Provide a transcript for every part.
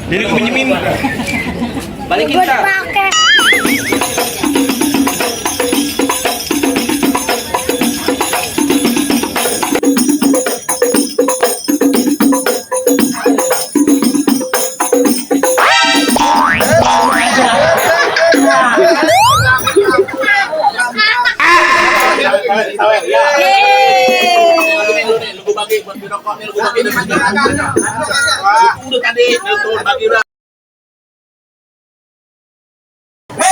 Jadi aku pinjemin. Balikin Buat tak? pakai. Lu bagi buat rokok nih, lu bagi udah tadi, itu bagi udah.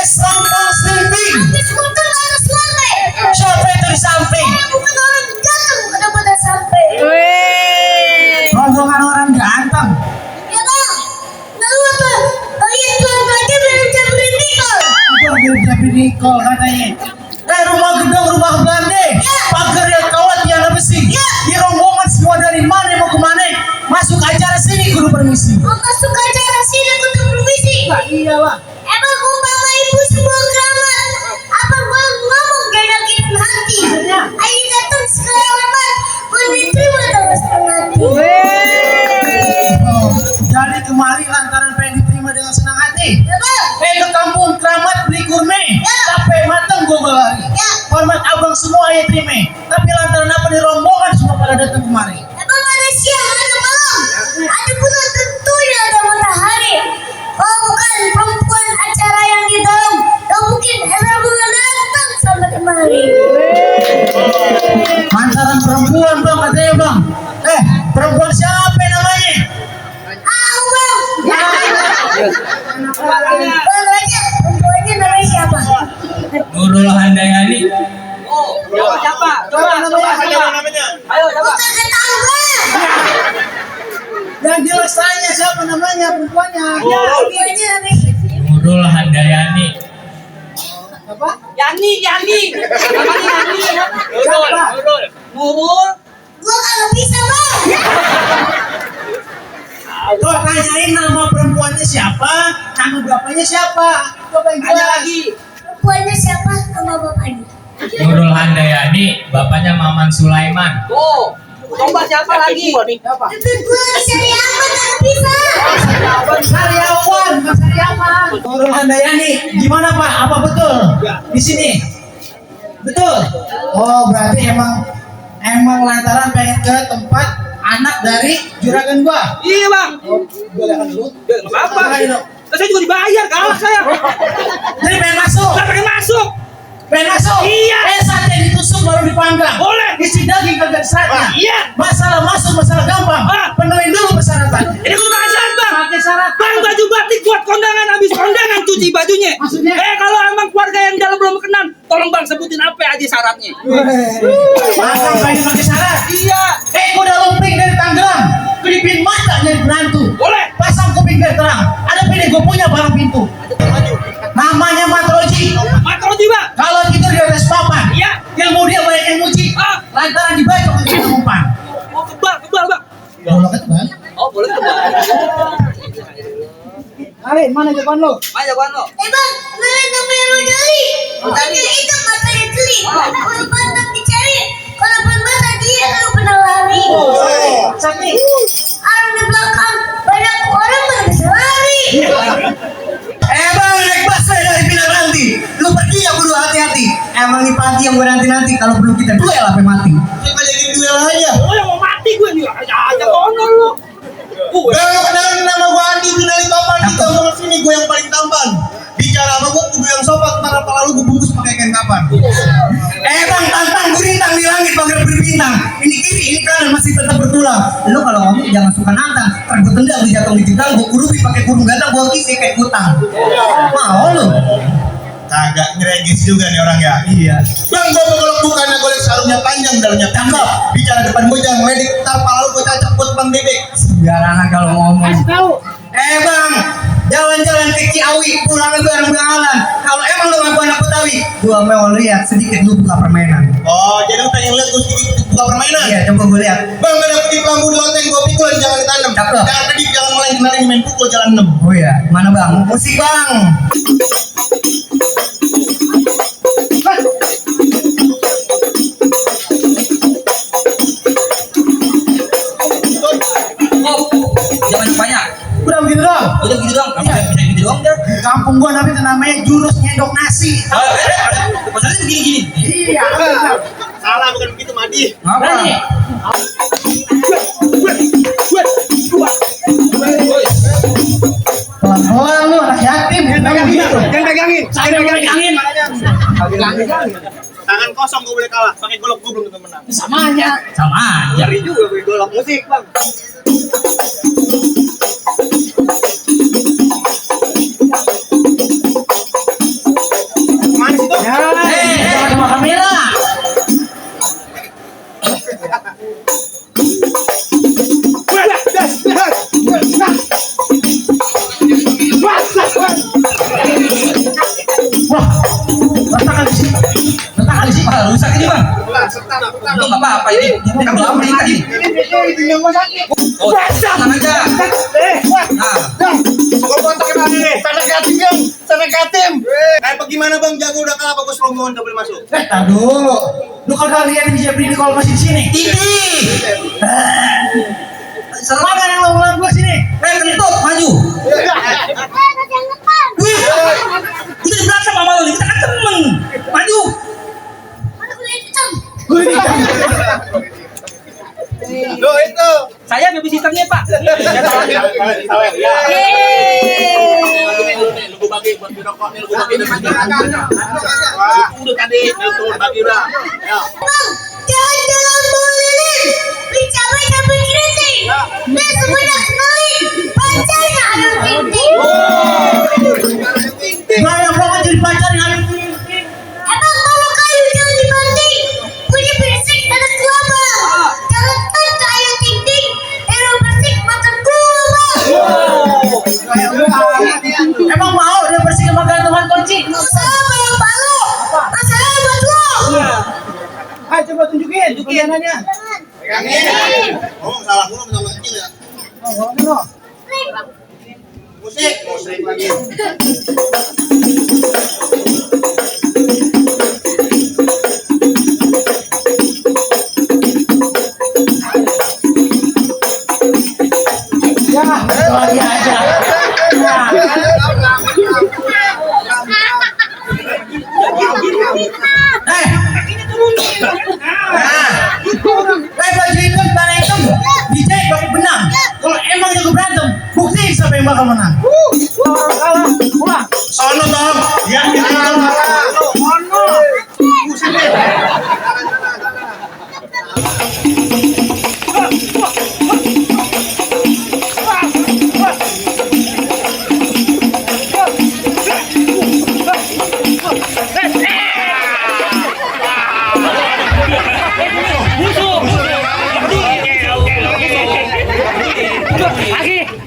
Sambal sleeping. Habis motor atas lantai. Siapa itu di samping? Bukan orang ganteng udah pada sampai. Rombongan orang ganteng. Ya bang, lalu apa? Kalian tuan aja belum cabut nikah. Jadi Nikol katanya. Rumah gedung, rumah belande. Pagar yang kawat yang besi. Di rombongan semua dari mana mau kemana? Masuk acara sini kudu permisi. Mau masuk acara sini aku tuh permisi. Iya lah. Emang umpama ibu semua keramat. Apa gua ngomong gak nyakitin hati? Ayo datang sekalian gua diterima dengan senang hati. Oh, jadi kemari lantaran pengen diterima dengan senang hati. Ya bang. Ke kampung keramat beli kurme. Capek mateng gua berlari. Hormat abang semua ya terima. Tapi lantaran apa di rombongan semua pada datang kemari. Emang ada siang, ada malam, ada bulan tentunya ada matahari. Kalau bukan perempuan acara yang di dalam, gak mungkin Ezra Bunga datang sampai kemari. Lantaran perempuan bang katanya bang. Perempuan siapa namanya? Bang. Bang aja, perempuannya namanya siapa? Nurul Handayani. Siapa? Coba namanya. Ayo coba. Bukan tetangga. Yang jelas tanya siapa namanya perempuannya. Perempuannya namanya siapa? Nurul Handayani. Apa? Yani. Namanya Yani. Nurul. Gua kalau bisa bang. Tuh tanyain nama perempuannya siapa, nama bapaknya siapa. Coba yang Ada jelas. lagi. Perempuannya siapa sama bapaknya? Nurul Handayani, bapaknya Maman Sulaiman. Oh, coba siapa lagi? Siapa? Tapi gua cari apa tak bisa. Sariawan, Mas Sariawan. Nurul Handayani, gimana Pak? Apa betul? Di sini. Betul. Oh, berarti emang lantaran pengen ke tempat anak dari juragan gua. Iya bang. Boleh kan dulu? Gak apa-apa. Silakan, Dok. Saya juga dibayar, galak saya. Jadi pengen masuk. Gak pengen masuk. Pengen masuk? Iya. Sate ditusuk baru dipanggang. Boleh. Isi daging kagak seratnya. Iya. Masalah masuk masalah gampang. Penuhin dulu persyaratan. Ini kudu pakai syarat bang. Pakai syarat. Bang baju batik buat kondangan, habis kondangan cuci bajunya. Maksudnya? Kalau emang keluarga yang dalam belum kenal, tolong bang sebutin apa aja syaratnya. Masa pengen pakai syarat? Iya. Gua udah lumping dari Tangerang. Kelipin mata jadi penantu. Boleh. Pasang kuping biar terang. Ada pilih gue punya barang pintu. Namanya Matroji. Matroji bang. Kalau tidur di atas papan. Iya. Ilmu dia banyak yang muji. Lantaran dibaca ke umpan. Oh kebal bang. Boleh ketebal. Oh boleh kebal. Ayo, mana jawaban lo? Mana jawaban lo? Bang, namanya Rojali. Matanya hitam, matanya jeli. Kalau pandang dicari, kalau mata dia kalau pernah lari. Sakti. Orang di belakang banyak orang pada bisa lari. Bang, naik busway dari Pinang Ranti. Lu pergi ya kudu hati-hati. Emang nih Panti yang gue nanti kalau belum kita duel sampai mati. Coba jadi duel aja. Oh yang mau mati gue nih. Aja konon lo. Lu kenalin nama gua Andi, kenalin topan di kampung sini, gua yang paling tampan. Bicara sama gua kudu yang sopan, ntar apa lalu gua bungkus pakai kain kapan. Bang, tantang gurintang di langit pagar berbintang. Ini kiri, ini kanan masih tetap bertulang. Lu kalau ngomong jangan suka nantang. Ntar gua tendang, gua jatuh di jendang, gua kurupi pakai kurung gantang, gua kisi kayak kutang. Mau lu? Kagak ngeregis juga nih orang ya. Iya. Bang, gua mau golok bukannya golek sarungnya panjang, dalamnya cakep. Bicara depan gua jangan medik, ntar pala lu gua cacap buat bang bebek. Sembarangan kalau ngomong. Bang, jalan-jalan ke Ciawi, pulang lagi bareng bengalan. Kalau emang lu ngaku anak Betawi, gua mau lihat sedikit lu buka permainan. Oh, jadi lu pengen lihat gua sedikit buka permainan? Iya, coba gua lihat. Bang, gak dapet di lampu di loteng, gua pikul jangan ditanam. Cakep. Jangan kedip, jangan mulai kenalin main pukul jalan 6. Oh iya, mana bang? Musik bang. Jangan banyak. Udah begitu dong. Udah gitu doang. Kamu bisa gitu doang dah. Di kampung gua tapi itu namanya jurus nyendok nasi. Masalahnya begini-gini. Iya. Salah bukan begitu Madi. Apa nih? Pelan-pelan lu anak yatim. Jangan begitu. Jangan pegangin. Saya pegangin. Tangan kosong gue boleh kalah. Pakai golok gue belum tentu menang. Sama aja. Sama aja. Nyari juga gue golok musik bang. Mana sih tuh? Jangan sama kamera. Wah, letak kali sih. Letak kali sih. Wah, rusak ini bang. Serta Itu nggak apa-apa ini. Kan belum meningkat ini. Oh, tenang aja. Nah, Gue kontak kemana nih? Sana katim. Bagaimana bang? Jago udah kalah bagus rombongan gak boleh masuk. Tar dulu. Lu kagak lihat bisa beli kalau masih di sini. ini. Mana yang lo ulang gua sini? Kentut, maju. Wih, kita di belakang sama lo, kita kan temen. Maju. Mana kulit hitam? Lo itu. Saya babysitternya Pak. Lu bagi buat rokok nih, lu bagi dan udah tadi itu bagi udah. Ya. Bang, jangan boleh beli cabai sampai keriting. Dan semuanya kenalin pacarnya ada Tinting. Banyak banget jadi pacar yang ada. Emang kalau kayu jangan dibanting. Punya berisik ada kelapa. Jangan kan kayu Tinting. Emang berisik makan gua. Emang mau dia bersih sama gantungan kunci? Masalah banyak palu. Masalah buat lo. Ayo coba tunjukin bagiannya. Oh, salah mulu sama kecil ya. Oh, Musik lagi. ya, lagi aja. Baju hitam, tanah hitam, dijahit pakai benang. Kalau emang jago berantem, bukti siapa yang bakal menang. Kalah, pulang. Sono dong. Ya,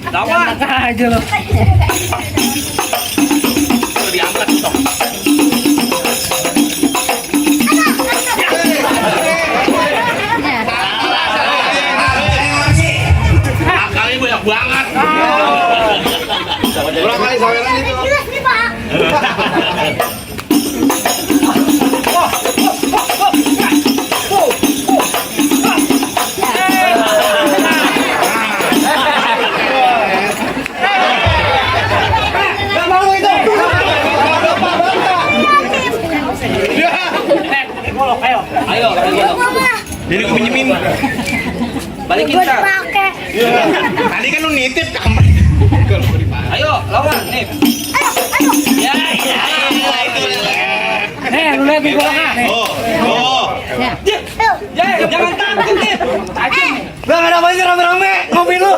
Lawan aja lo. Diangkat toh. Kali banyak banget. berapa kali saweran itu? Jelas nih Pak. Ayo, Jadi aku pinjemin. balikin Gue Sar. dipakai. Tadi kan lu nitip kamar. Ayo, lawan nih. Aduh. Ya, Lu lihat di gua kan. Oh. jangan takut nih. Bang, ada apa sih rame-rame? Ngopi lu.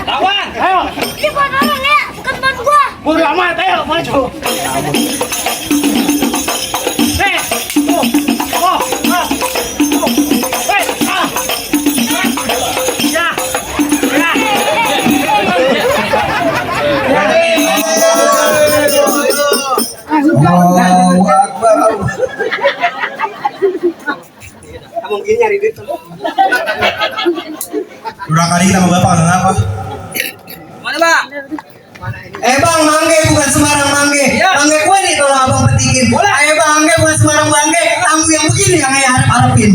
Lawan. Ayo, Ini buat orang ya, bukan buat gua. bodo amat, ayo maju. Mungkin nyari duit. Udah kali kita sama bapak nggak apa? Mana, Bang? Bang, mangge bukan sembarang mangge. Ya. Mangge kue nih kalau abang petikin. Boleh. Bang, mangge bukan sembarang mangge. Tamu yang begini yang ayah harapin.